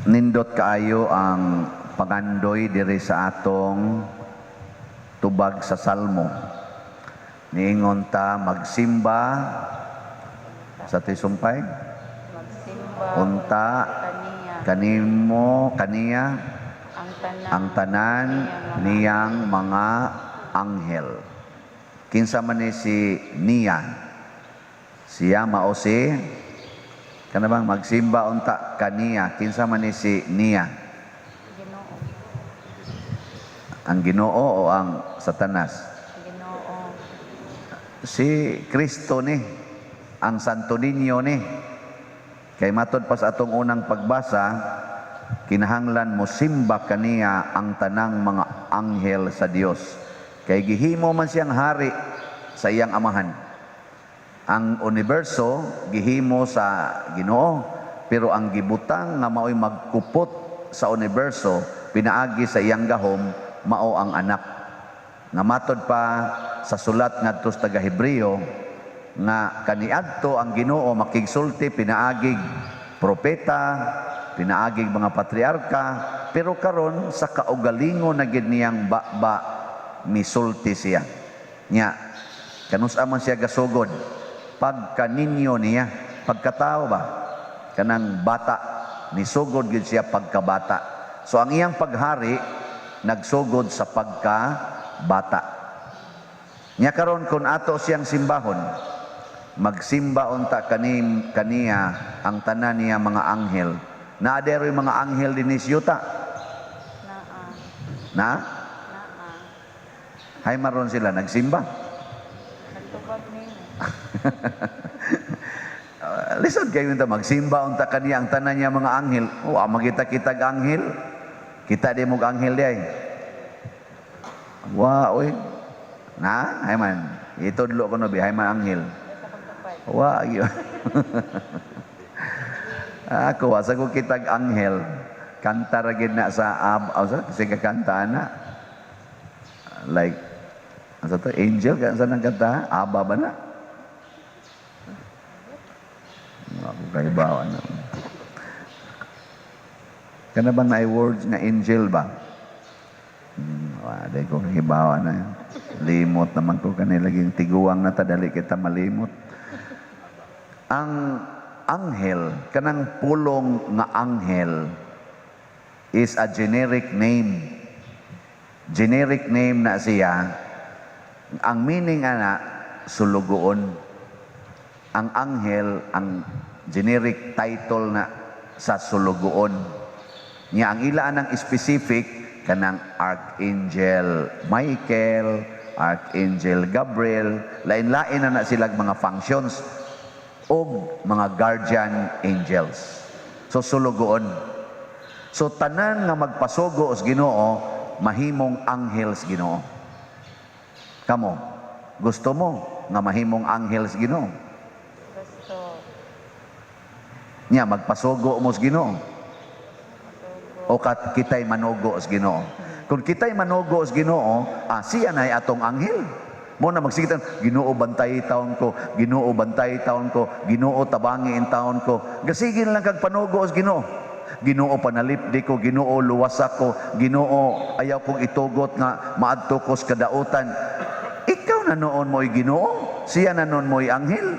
Nindot kaayo ang pangandoy diri sa atong tubag sa Salmo. Niingon ta, magsimba sa tisumpay, Magsimba unta kaniya kanimo kaniya ang tanan ang tanan niyang mga anghel. Kinsa man ni si niya? Siya mao si kana bang magsimba unta kaniya? Kinsa man ni si niya? Ginoo. Ang Ginoo o ang Satanas? Ginoo. Si Kristo ni, ang Santo Niño ni. Kay matod pa sa atong unang pagbasa, kinahanglan mo simba kaniya ang tanang mga anghel sa Dios. Kay gihimo man siyang hari sa iyang amahan. Ang universo gihimo sa Ginoo, pero ang gibutang nga mao'y magkupot sa universo pinaagi sa iyang gahom mao ang anak. Nga matod pa sa sulat ngadto sa taga Hebreo nga kaniadto ang Ginoo makigsulti pinaagig propeta, pinaagig mga patriarka, pero karon sa kaugalingon na gid niyang baba misulti siya. Nya kanus-a man siya gasugod? Pagkaninyo niya, pagkatao ba, kanang bata, nisugod gid siya pagkabata. So ang iyang paghari nagsugod sa pagkabata. Nya karon kung ato siyang simbahon, magsimba unta kanim kaniya ang tanan niya mga anghel. Naa diay mga anghel dinhi sa yuta? Naa. Na? Naa. Hay maron sila nagsimba? Nagtubag nimo. Lisod kayo ta magsimba unta kaniya ang tanan niya mga anghel. Wa magita kitag anghel. Kita di mo anghel di ay. Wa oy. Na, hay man. Itudlo ko no bi hay man anghel. Sa pagtupad. Wa gyud. Ako wa sa ko kitag anghel. Kanta ra gid na sa ab, oh, sa kasi kanta na. Like asa to, angel ka sa nang kanta? Aba ba na? Ako kahibaw na. Kana bang naay words nga angel ba? Wa day ko kahibaw na. Limot naman ko kanila laging tiguang na ta, dali kita malimot. Ang anghel, kanang pulong nga anghel is a generic name. Generic name na siya. Ang meaning ana, sulugoon. Ang anghel, ang generic title na sa sulugoon. Nya ang ila anang specific kanang Archangel Michael, Archangel Gabriel, lain-lain na na silang mga functions og mga guardian angels. So sulugoon. So tanan nga magpasugo sa Ginoo mahimong anghel sa Ginoo. Kamo, gusto mo nga mahimong anghel sa Ginoo? Gusto. Nya magpasugo mo sa Ginoo Masugo. O kat kita'y manugo sa Ginoo? Kung kita'y manugo sa Ginoo, siya na atong anghel. Mo na magsigitan, "Ginoo, bantay taon ko, Ginoo, bantay taon ko, Ginoo, tabangi in taon ko." Gasige lang kag panugo sa Ginoo. "Ginoo, panalipdi ko, Ginoo, luwas ako, Ginoo, ayaw kong itugot nga maadto ko sa kadautan." Ikaw na noon mo'y Ginoo, siya na noon mo'y anghel.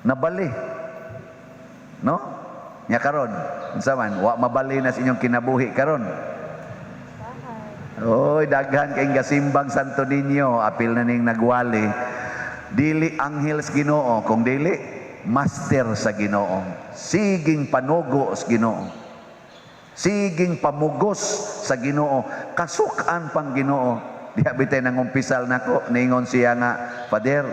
Nabali. No? Nya karon, unsa man, wa mabali na sa inyong kinabuhi karon? Oy, daghan kay gasimbang Santo Niño, apil na ning nagwali. Dili anghel sa Ginoo, kung dili master sa Ginoo. Siging panugo sa Ginoo. Siging pamugos sa Ginoo, kasukan pang Ginoo. Diha bitay nangumpisal nako, ningon siya nga, "Father,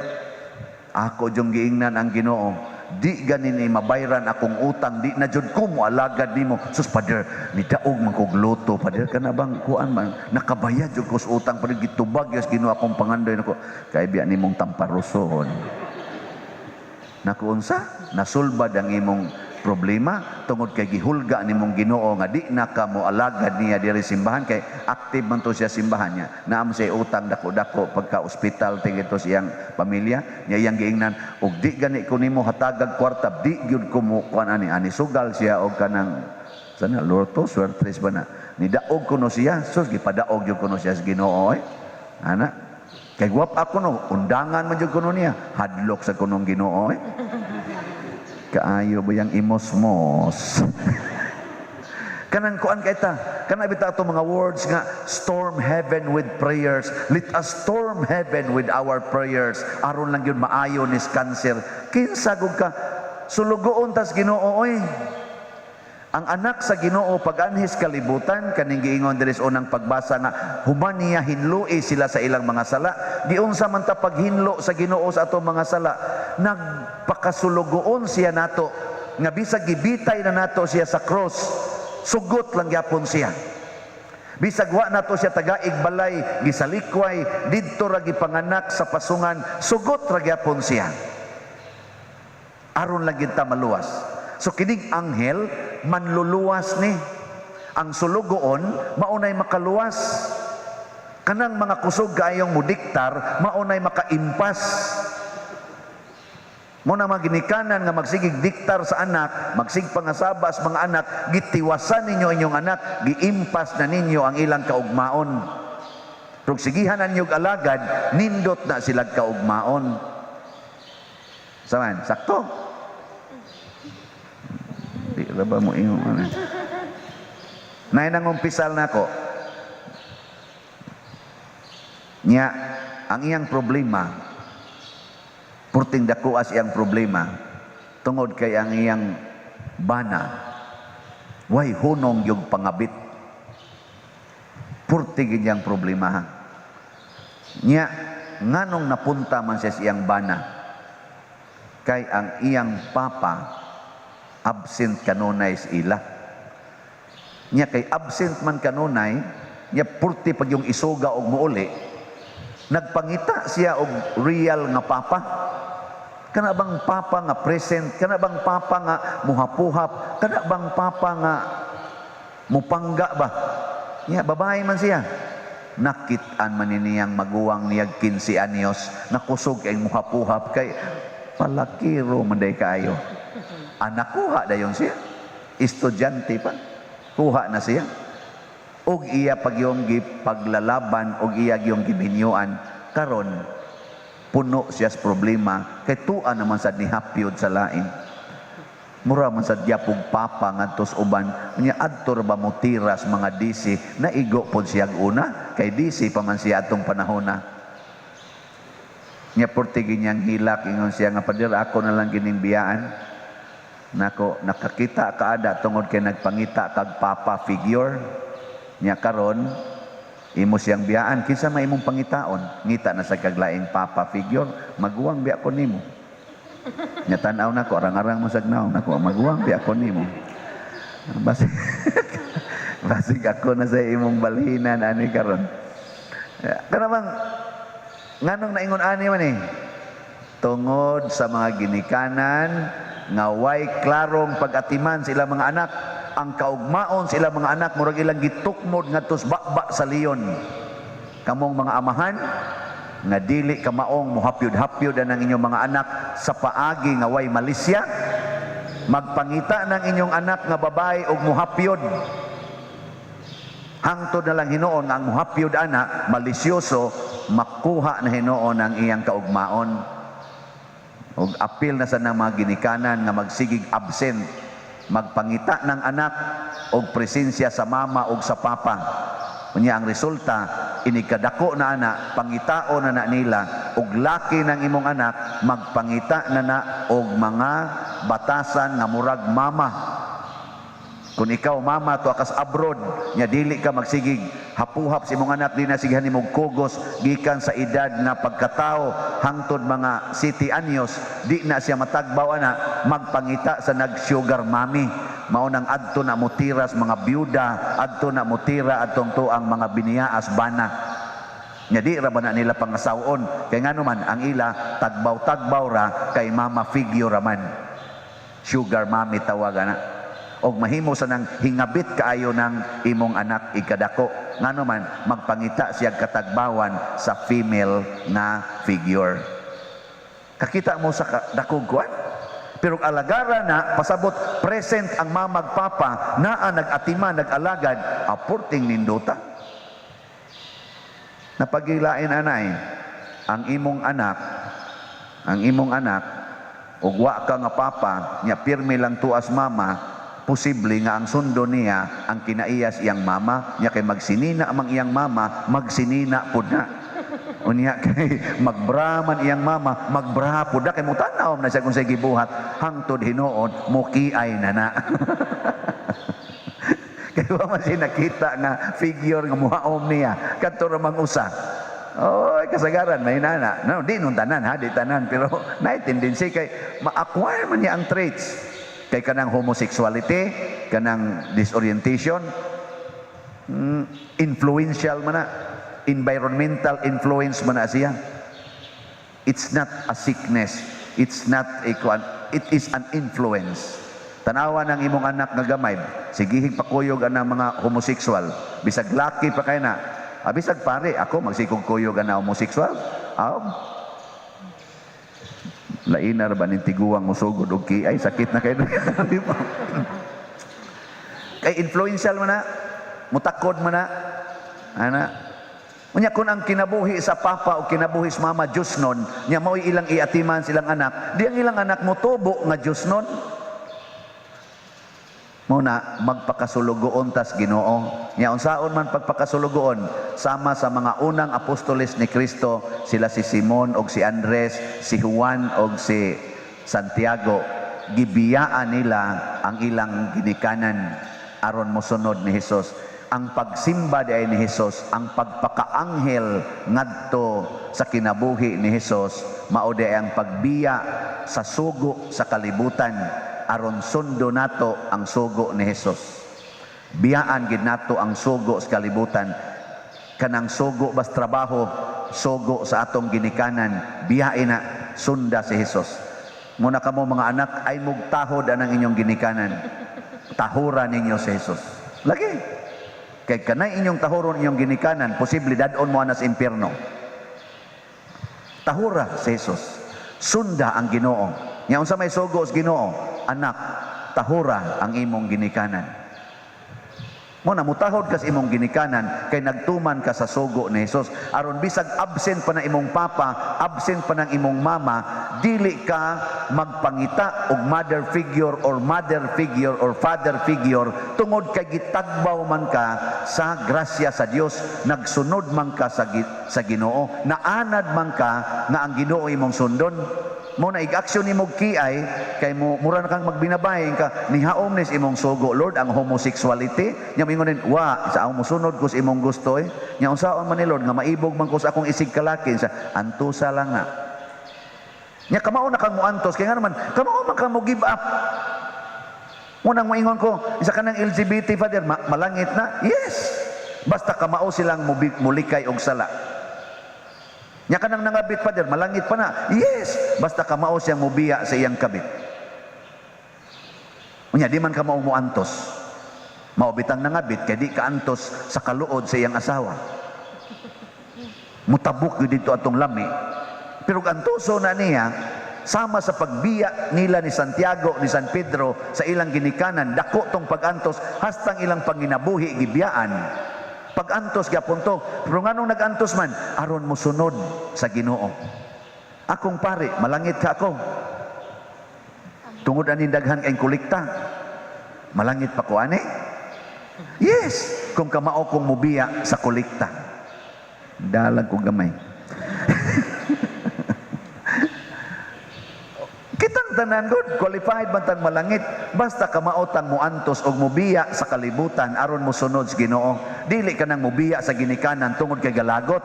ako jung giingnan ang Ginoo. Di ganin ni mabayran akong utang, di na jud ko mo alagad nimo. Sus, Father, nidaog man kog lotto, Father, kana bang kuan man, nakabayad jud ko sa utang, Father, gitubag gyud sa Ginoo akong pangandoy nako." Kay biya nimong tamparuson. Naku, unsa? Nasulbad ang imong problema tungod kay gihulga nimong Ginoo nga di na ka mo alagad niya diri simbahan, kay active man to siya simbahan niya. Naa man siya utang dako-dako, pagka ospital tingito siyang pamilya niya, iyang giingnan, "Og di gani ko nimo hatagag kwarta, di gyud ko mo kuan ani ani." Sugal siya og kanang Sana lorto swertres ba na. Nidaog kuno siya, sus, gipadaog jud kuno siya sa Ginoo eh. Ana. Kay gwapa kuno, undangan man jud kuno niya. Hadlok sa kunong Ginoo eh. Kaayo ba yang imosmos? Kanang kuan kay ta, kana bitaw ato mga words nga "storm heaven with prayers." Let us storm heaven with our prayers. Aron lang yun maayo ni cancer. Kinsa gud ka, sulugoon tas Ginoo oy. Ang anak sa Ginoo pag-anhis kalibutan, kaning giingon diri sa unang pagbasa nga human niya hinloi sila sa ilang mga sala. Giunsa man ta paghinlo sa Ginoo sa atong mga sala? Nagpakasulugoon siya nato nga bisag gibitay na nato siya sa cross, sugot lang gyapon siya. Bisag wa nato siya tagaig balay, gisalikway, didto ra gipanganak sa pasungan, sugot ra gyapon siya. Aron lang gyud ta maluwas. So kining anghel manluluwas ni. Ang sulugoon maunay makaluwas. Kanang mga kusog kaayong mudiktar maunay makaimpas. Mo na mga ginikanan nga magsigig diktar sa anak, magsig pangasaba sa mga anak, gitiwasan ninyo inyong anak, giimpas na ninyo ang ilang kaugmaon. Rug sigihan ninyo alagad, nindot na sila kaugmaon. Saman, sakto? Di ra ba mo ingon ano? Nay nang umpisal nako. Nya ang iyang problema, purting dako as iyang problema tungod kay ang iyang bana way hunong yung pangabit. Purti gid iyang problema ha. Nya nganong napunta man siya sa iyang bana? Kay ang iyang papa absent kanunay sa ila. Nya kay absent man kanunay, nya purti pag yung isuga og muuli, nagpangita siya og real nga papa. Kana bang papa nga present, kana bang papa nga muhapuhap, kana bang papa nga mupangga ba? Nya babae man siya. Nakit-an man ni niyang maguwang niyag 15 anyos, nakusog kay muhapuhap kay palakiro man day kaayo. Anak kuha dayon siya. Estudyante pa. Kuha na siya. Og iya pagyong gipaglalaban og iya gyong gibinyuan karon puno siya sa problema kay tua naman sad ni hapyod sa lain. Mura man sad gyapog papa ngadto sa uban niya, adto ra ba mo tiras mga DC, naigo pod siya una kay DC pa man siya atong panahona. Nya portigi niyang hilak, ingon siya nga, "Pader, ako na lang gining biyaan nako. Nakakita ka ada tungod kay nagpangita kag papa figure niya. Karon imo siyang biyaan. Kinsa may imong pangitaon? Ngita na sa kaglaing papa figure. Maguwang biya ko nimo." Nya tan-aw nako, arang-arang mo sag naong nako, "Maguwang biya ko nimo. Basig basig ako na sa imong balhinan ani karon." Kana bang nganong naingon ani man eh? Tungod sa mga ginikanan nga way klarong pag-atiman sa ilang mga anak, ang kaugmaon sa ilang mga anak murag ilang gitukmod ngadto sa baba sa leon. Kamong mga amahan nga dili kamaong muhapyod-hapyod ang inyong mga anak sa paagi nga way malisya, magpangita ng inyong anak nga babae og muhapyod. Hangtod na lang hinuon nga ang muhapyod ana malisyoso, makuha na hinuon ang iyang kaugmaon. Og apil na sa nang mga ginikanan nga magsigig absent, magpangita ng anak og presensya sa mama og sa papa. Unya ang resulta, inikadako na anak, pangitao na na nila og laki ng imong anak, magpangita na na og mga batasan nga murag mama. Kung ikaw mama to akas abroad, nya dili ka magsigig hapuhap sa imong anak, di na sigihan nimo kugos gikan sa edad nga pagkatao hangtod mga 7 anyos, di na siya matagbaw ana, magpangita sa nag sugar mommy. Mao nang adto na mutiras mga byuda, adto na mutira adtong tuang mga biniyaas bana. Nya di ra ba na nila pangasawon kay ngano man ang ila tagbaw-tagbaw ra kay mama figure ra man. Sugar mommy tawag ana. Og mahimo sa nang hingabit kaayo ng imong anak ikadako ngano man magpangita siya katagbawan sa female nga figure. Kakita mo sa dakog kuan. Pero Pero alagara na, pasabot present ang mama ug papa, naa nag-atima, nag-alagad, aporting nindota. Napagilain anay, ang imong anak, ug wa ka nga papa, nya pirmi lang tuas mama, posible nga ang sundo niya ang kinaiyas iyang mama, nya kay magsinina mang iyang mama, magsinina pud na. Unya kay magbra man iyang mama, magbra pud na kay mutanaw na siya kung sa gibuhat hangtod hinuon mukiay na na. Kay wa man siya nakita nga figure nga muhaom niya kadto ra mang usa. Oy, kasagaran may nana. No, di nun tanan ha, di tanan, pero naay tendency kay ma-acquire man niya ang traits. Kay kanang homosexuality, kanang disorientation, influential man na, environmental influence man na siya. It's not a sickness. It's not a kuan. It is an influence. Tanawa ng imong anak nga gamay, sigihig pakuyog ang mga homosexual. Bisag laki pa kay na. Ah, bisag pare, ako magsikog kuyog ang homosexual. Ah, lainar ba ning tiguang musugod og ay sakit na kay. Kay influential man na, mutakod man na. Ana. Unya kung ang kinabuhi sa papa o kinabuhi sa mama Diyos nun, nya mao'y ilang iatiman silang anak, di ang ilang anak motubo nga Diyos nun. Mao na magpakasulugoon tas Ginoo. Nya unsaon man pagpakasulugoon, sama sa mga unang apostoles ni Kristo, sila si Simon og si Andres, si Juan og si Santiago, gibiyaan nila ang ilang ginikanan aron mosunod ni Hesus. Ang pagsimba di ni Hesus, ang pagpakaanghel ngadto sa kinabuhi ni Hesus, mao di ang pagbiya sa sugo sa kalibutan aron sundo nato ang sugo ni Hesus. Biyaan gid nato ang sugo sa kalibutan. Kanang sugo bas trabaho, sugo sa atong ginikanan, biyain na sunda si Hesus. Muna kamo mga anak ay mugtahod anang inyong ginikanan. Tahura ninyo si Hesus. Lagi. Kay kanay inyong tahuron inyong ginikanan, posible dad-on mo anas impierno. Tahura si Jesus. Sunda ang Ginoo. Nya unsa may sugo sa Ginoo? Anak, tahura ang imong ginikanan. Mo na mutahod ka sa imong ginikanan kay nagtuman ka sa sugo ni Jesus. Aron bisag absent pa na imong papa, absent pa ng imong mama, dili ka magpangita og mother figure or mother figure or father figure tungod kay gitagbaw man ka sa grasya sa Dios, nagsunod man ka sa Ginoo, naanad man ka nga ang Ginoo imong sundon. Mo na ig-aksyon nimo kiay kay mo mura na kang magbinabay ka nihaom ni sa imong sugo, Lord, ang homosexuality. Nya moingon din wa sa akong mosunod ko sa imong gusto eh. Nya unsaon man ni Lord nga maibog man ko sa akong isig kalaki sa antusa lang na. Nya kamao na kang moantos kay nga naman kamao man kang mo give up. Mo nang moingon ko isa kanang LGBT, Father, malangit na. Yes, basta kamao silang mulikay og sala. Nya kanang nangabit, Father, malangit pa na. Yes, basta kamao siyang mubiya sa iyang kabit. Unya di man kamao moantos. Mao bitang nangabit kay di kaantos sa kaluod sa iyang asawa. Mutabok gyud dito atong lami. Pero antoso na niya sama sa pagbiya nila ni Santiago ni San Pedro sa ilang ginikanan, dako tong pagantos hastang ilang panginabuhi gibiyaan. Pagantos gyapon to. Pero nganong nagantos man? Aron mosunod sa Ginoo. Akong pare, malangit ka ako. Tungod aning daghan kay kolekta. Malangit pa ko ani? Yes, kung kamao kong mubiya sa kolekta. Dalag ko gamay. Kitang tanan god, qualified man tang malangit basta kamao tang muantos og mubiya sa kalibutan aron mosunod sa Ginoo. Dili ka nang mubiya sa ginikanan tungod kay galagot.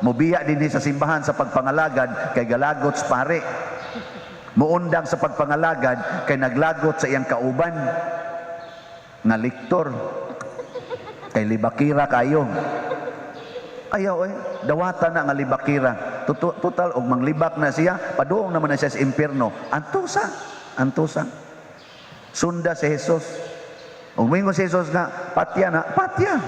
Mubiya dinhi sa simbahan sa pagpangalagad kay galagot sa pare. Muundang sa pagpangalagad kay naglagot sa iyang kauban nga liktor. Kay libakira kayo. Ayaw eh, dawata na nga libakira. Total, og manglibak na siya, paduong naman na siya sa impierno. Antusa, antusa. Sunda si Jesus. Ug moingon si Jesus nga, patya na, patya.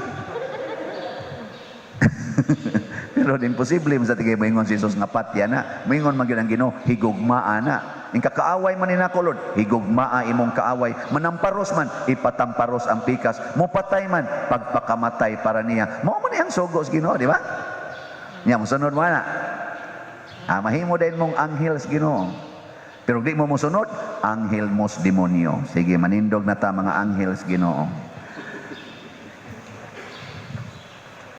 Pero imposible man sa tigay moingon si Jesus nga patya na. Moingon man gyud ang Ginoo, higugmaa na. Ning kakaaway man ni nako, Lord, higugmaa imong kaaway. Manamparos man, ipatamparos ang pikas. Mupatay man, pagpakamatay para niya. Mao man ang sugo sa Ginoo, di ba? Nya mosunod mo na. Ah, mahimo din mong anghel sa Ginoo. Pero di mo mosunod, anghel mos demonyo. Sige, manindog na ta, mga anghel sa Ginoo.